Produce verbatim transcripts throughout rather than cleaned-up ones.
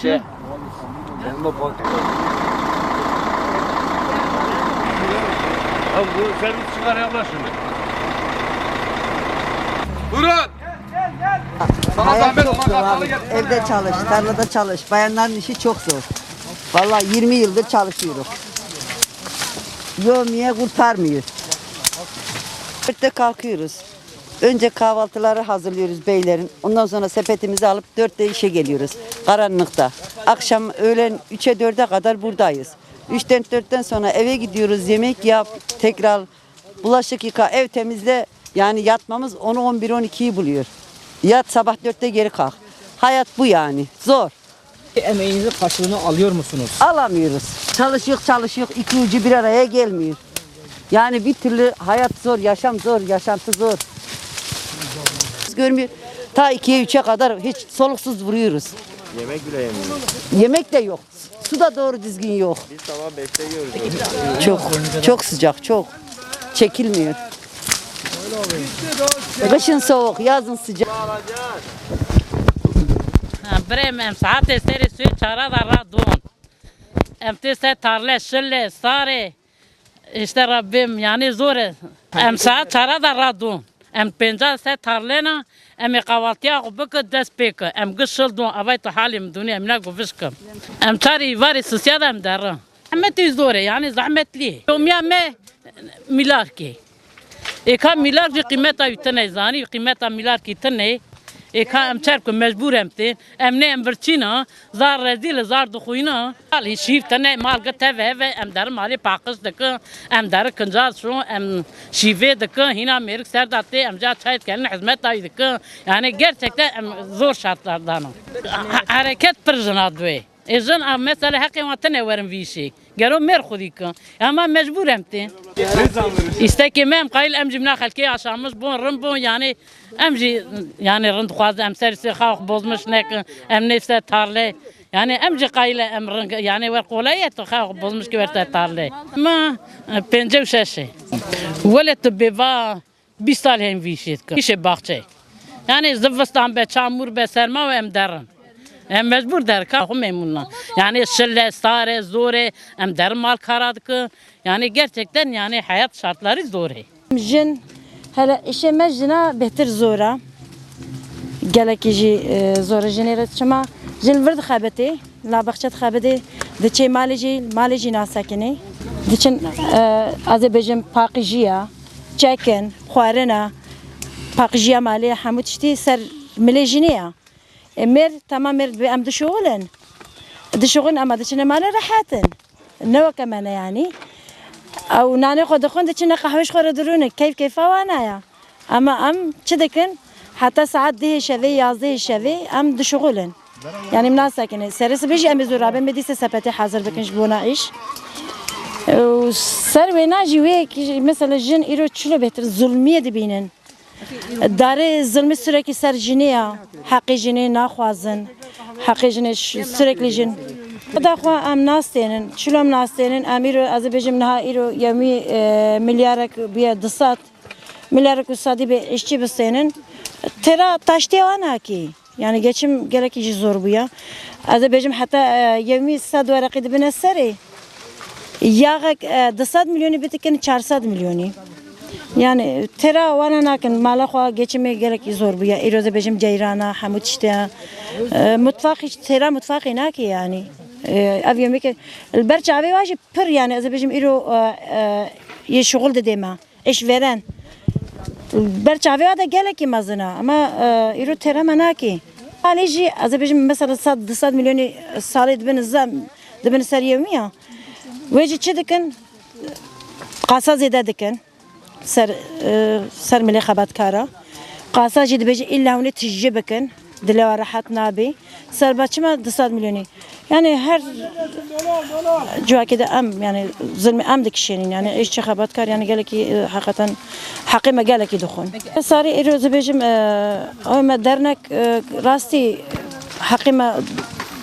Şey. Elma bak. Ya bu servis çıkar yaklaşın. Buyurun. Sana Hayat zahmet çok olmaz, zor abi. Evde çalış, tarlada çalış. Bayanların işi çok zor. Vallahi yirmi yıldır çalışıyoruz. Yövmiye kurtarmıyor. Dörtte kalkıyoruz. Önce kahvaltıları hazırlıyoruz beylerin. Ondan sonra sepetimizi alıp dörtte işe geliyoruz. Karanlıkta. Akşam öğlen üçe dörde kadar buradayız. Üçten dörtten sonra eve gidiyoruz. Yemek yap, tekrar bulaşık yıka, ev temizle. Yani yatmamız onu, on bir, on ikiyi buluyor. Yat, sabah dörtte geri kalk. Hayat bu yani. Zor. Emeğinizin karşılığını alıyor musunuz? Alamıyoruz. Çalışıyor, çalışıyor. İki ucu bir araya gelmiyor. Yani bir türlü hayat zor, yaşam zor, yaşantı zor. Biz görmüyor. Ta ikiye üçe kadar hiç soluksuz vuruyoruz. Yemek bile yemiyoruz. Yemek de yok. Su da doğru düzgün yok. Biz sabah beşte yiyoruz. Çok, çok sıcak, çok. Çekilmiyor. Kışın soğuk, yazın sıcak. Ha, birê min, em saetê serê suê çara de radon. Em tê ser tarle, şilê, sarê. İşte Rabbim, yani zor e. Em saet çara de radon. Em pênca ser tarlê ne, em ê qevaltiya xwe bikin, dest pê kin. Em gi şil don, avay tu halê min dûnî, em ne guviş kim. Em çarê îvarê sisiya de em derin. Zehmetî zor e, yani zehmetlî. Yomiya me mîlarkê. Êka mîlark jî qîmeta wî tune, zanî qîmeta mîlarkî tune. Êka em çerb kin, mecbûr em tên. Em ne em birçî ne, zar rezîl e, zar dixwîne. Mal hî şîv tune, mal gi teve heve, em derin malê paqij dikin, em derin kincaz şon, em şîvê dikin, hîna mêrik ser de tê, em ca çay dikelin, hizmeta wî dikin. Yani gerçekten em zor şartlardan o. Ha-, hereket pir jina duê. Ê jin a mesela heqê wan tine werin vî işê. Gero mêr xwedî kin. Ama mecbûr em tên. Îstekê me em qayîl em jî mina xelkê yaşamış bûn, rin bûn, yani em jî yani rin dixwazin em ser ser xax bozmiş nekin, em nê ser tarle. Yani em jî qayîl em rin, yani wer kolay ye tu xax bozmiş ki wer ser tarle. Ma e, pêncî û şeş e. Wele tu bêva Bîst sal hên vî işê dikin. Îşê baxçeyê. Yani zivistan be, çamûr be, serma be em derin. Em mecbûr derin, ka xwe memnûn ne. Yani şil e, sar e, zor e, em derin mal kara dikin. Yani gerçekten yani hayat şartları zor e. Jin, hele îşê me jina bêhtir zor e. Gelekî jî, e, zor e jinê re. Çima jin vir dixebitê, la baxçe dixebitê, diçê malê jî, malê jî nasekinê. Diçin, e, ez ê bêjim paqijî ye. Çekin, xwarina, paqijîya malê, hemû tiştî ser milê jinê ye. E, mêr, tema mêr dibê em dişuxulin. Dişuxulin, ema diçine male rehet in. Ne weke me ne yanî. Ew nanê xwe dixwin, diçine qehwê ji xwe re dirûnin. Keyf keyfa wana ye. Ema em çi dikin? Heta saet dehê şevê, yazdehê şevê em dişuxulin. Yani em nasekinê. Serê sibê jî em ê zû rabin, me dîse sepetê hazir bikin ji bona îş. Û ser wêna jî wê ki, mesela jin îro çilo bêhtir zulmiyê dibînin. Darê zilmî sürekli ser jinê ya. Heqê jinê naxwazin. Heqê jinê ş-, sürekli jin. Da xwe em nastênin. Çilo em nastênin. Em îro, ez ê bêjim niha îro yemî, e, milyarek bûye du sed. Milyarek û sedî bê îşçî bistênin. Têra taştê wan nakî. Yani geçim gelekî jî zor bûye. Ez ê bêjim heta, e, yewmî sed wereqî dibine serê. Yaxek, e, du sed milyonî bitikin çar sed milyonî. Yani têra wana nakin, mala xwe geçimê gelekî zor bûye. Îro ez ê bêjim ceyrana, hemû tiştê. E, mutfaq hiç têra mutfaqê nake yani. E, ev yemekê li ber çavê wa jî pir yani ez ê bêjim îro, e, e, yê şuxul didê me. Eşveren. Ber çavê wa de gelekî mezin e, ama, e, îro têra me nakê. Alê jî, ez ê bêjim, mesela sed, du sed milyonî salê dibin zam, dibin ser yewmiya. Wê jî çi dikin? Qasa zêde dikin. Ser, e, ser milê xebatkara. Qasa jî dibêje, îlla hûnê tijî bikin. Dilê wa rehet nabê. Serba çima du sed milyonî? Yani her civakê de em, yani zilmê em dikişênîn. Yani îşçi xebatkar, yani gelekî, e, heqeten heqê me gelekî dixwin. Sarî êro ez ê bêjim, e, ew me dernek, e, rastî heqê me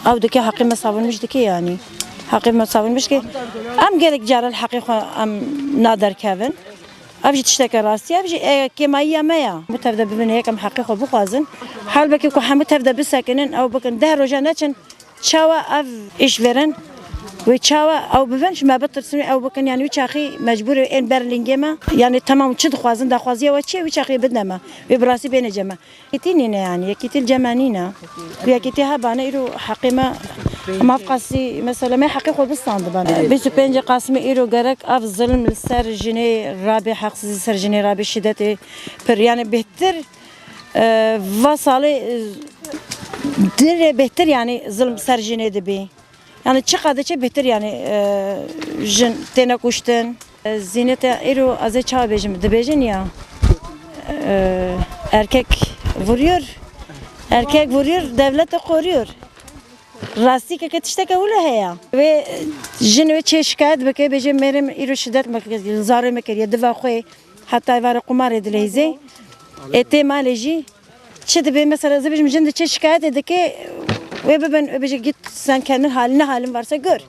ew dike, heqê me savunmiş dike yani. Heqê me savunmiş ke em gelek caran heqê xwe em naderkevin. Ev jî tişteke rastî ye, ev jî, e, kêmayiya me ya. Hemû tevde bibin, yek em heqê xwe bixwazin. Halbekî ku hemû tevde bisekinin, ew bikin, deh roja neçin, Çawa ev îş verin? Wê çawa ew bibin, ji me bitirsin û ew bikin, yanî wî çaxî mecbûr ê ên ber lingê me. Yanî temam çi dixwazin, daxwaziya we çi ye, wî çaxî bidine me. Wê bi rastî bêne cem me. Yekîtî nîne yanî, yekîtî li cem me nîne. Ku yekîtî hebane îro heqê me, maf qasî, mesela me heqê xwe bistandibane. Bîst û pêncê Qasimê îro gerek ev zilm li ser jinê rabe, heqsizî ser jinê rabe, şîdetê pir, yanî bêhtir, e, va salê, e, dirê bêhtir, yanî zilm ser jinê dibî. Yani çiqa diçe bêhtir yani, e, jin têne kuştin. E, zînete îro ez ê çawa bêjim, dibêjin ya, e, erkek vuruyor, erkek vuruyor, devlet de koruyor. Rastî ke tişteke wilo heye. Wê jin wê çê şikayet bike, bêje mêrê îro şidet me kir, zarê me kiriye, diva xwe, heta êvarê qumarê dileyzê. Ê tê malê jî, çi dibe, mesela, ez ê bêjim, jin diçe şikayetê dike, wê bibin, wê bêje, git sen kendin haline, halin varsa gör.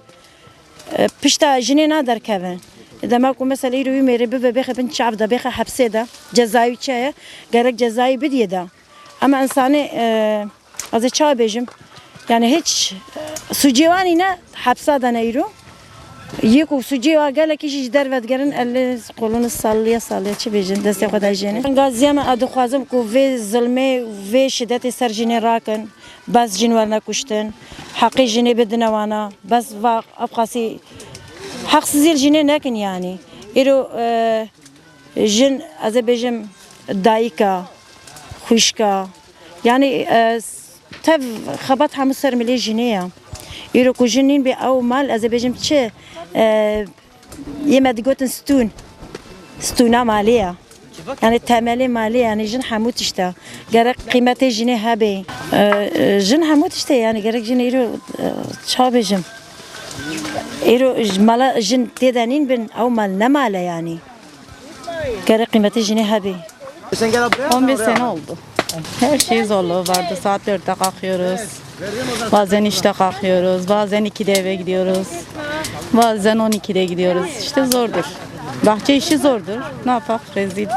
E, pişta jinê naderkevin. Dema ku, mesela, îro wî mêrê bibe, bêxe bin çav de, bêxe hepsê de, cezayî çi ye? Gerek cezayî bidiyê de. Ama insanê, e, ez ê çawa bêjim? Yani hiç, e, sucê wan nîne, hepsa de ne îro. Yê ku sucê wa gelekî jî ji derve digerin, elê qolûnê salliye salliye, çi bêjin, destê xwe de jêne. Gaziya me, ez dixwazim ku vê zilmê, vê şidetê ser jinê rakin, bes jin werne kuştin, heqê jinê bidine wana, bes va ev qasî heqsizî li jinê nekin yanî. Îro, e, jin, ez ê bêjim, dayika, xwişka, yanî, e, tev xebat hemû ser milê jinê ye. Îro ku jin nîn bê ew mal, ez ê bêjim çi, e, yê me digotin stûn. Stûna malê ye. Yani temelê malê, yani jin hemû tişt e. Gerek qîmetê jinê hebe. E, e, jin hemû tişt e, yani gerek jin îro, e, ça bêjim. Îro j-, mala jin tê de nîn bin, ew mal ne mal e yani. Gerek qîmetê jinê hebe. On beş sene oldu. Her şey zorluğu vardı. Saat dörtte kalkıyoruz. Bazen üçte kalkıyoruz. Bazen ikide eve gidiyoruz. Bazen on ikide gidiyoruz. İşte zordur. Bahçe işi zordur. Ne yapak? Rezil.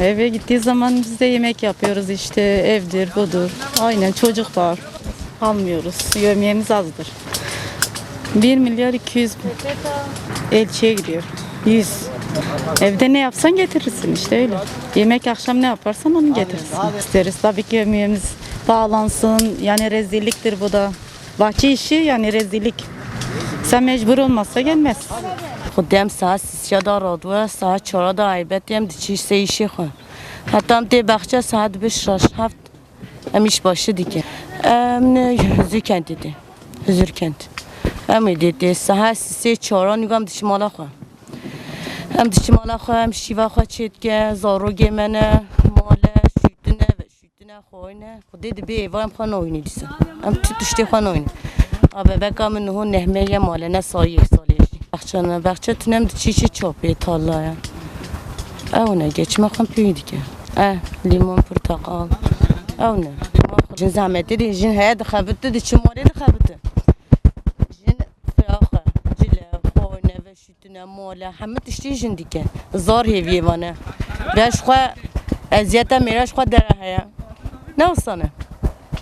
Eve gittiği zaman biz de yemek yapıyoruz işte. Evdir, budur. Aynen, çocuk var. Almıyoruz. Yevmiyemiz azdır. Bir milyar iki yüz bin. Elçiye gidiyor. Yüz. Evde ne yapsan getirirsin işte öyle. Yemek akşam ne yaparsan onu getirirsin. İsteriz tabii ki yevmiyemiz bağlansın. Yani rezilliktir bu da. Bahçe işi yani rezillik. Sen mecbur olmazsa gelmez. Xwedê em saet sîsya da radwe, saet çara da eybet em diçî sê işê xwe. Heta em tê baxçe saet beş şaş heft. Em îş başî dikin. Em ne Huzurkentê de. Huzurkent. Em ê dê tê saha sê çaran nîva em diçin mala xwe. Em diçin mala xwe, em şîva xwe çêdike, zarokê me ne, male, şûtine ve şûtine xwe ne. Xwedê dibê êva em xwe nayînî dîsa. Em tu tiştê xwe nayînî. A bebeka min niho nehmeye male ne sayê salê jî. Baxçe ne, baxçe tune em diçî çi çapê tarlaya. Ew ne, geçme xwe pê dike. Eh, limon, portakal. Ew ne. Jin zehmetê de, jin heye dixebite, diçi malê dixebite. Jin firaxe, cile, xo, neve, şutine, mole, hemû tiştî jin dike. Zar hêviyê vane. Beş xwe eziyete mêra ji xwe dere heye. Ne wisa ne?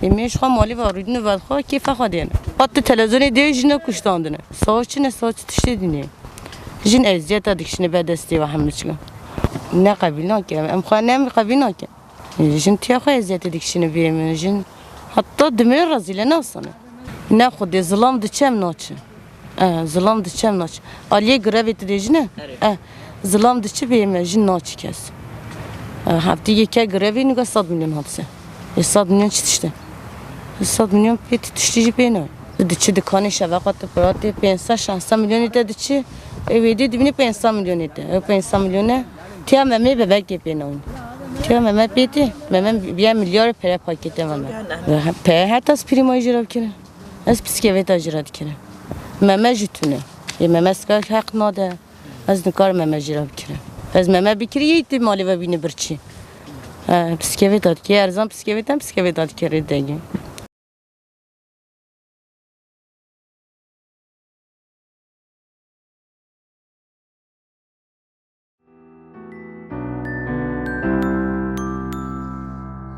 Ê mêr ji xwe malî ve rûdine ve xwe kêfe xwe dêne. Qet tu televizyonê dê jin ne kuştandine. Sawç çi ne, sawç tiştê dinê. Jin eziyeta dikişine be destê ve hemû çiga. Ne qebîl nake, em xwe ne em qebîl nake. Jin tiya xwe eziyetê dikişine bê min. Jin heta dimê rezîle nasane. Ne Xwedê zilam diçe em naçe. Eh, zilam diçe em naçe. Aliyê grevê tu dê jine? Eh, zilam diçe bê me jin naçe kes. Eh, heftê yeke grevê nîga sed milyon hadise. E, sed milyon çi tişte? E, sed milyon pê tu tiştî jî pê nayê. Tu diçi dikanê şeveqa tu piratê pênc sed şeş sed milyonê te diçi. E, wê dê dibînî pênc sed milyonê te. E, pênc sed milyone tiya memê bebekê pê nayîn. Tiya meme pê tê. Meme biya milyarê pere pakete meme. E, he-, pere her tas prîmayî jî re bikire. Ez piskevêta jî re dikire. Meme jî tune. E, meme sika heq nade. Ez nikarim meme jî re bikirim. Ez meme bikirî yê tê malê ve bîne birçî. He, piskevêta dikê, erzan piskevêta, piskevêta dikê rê degê.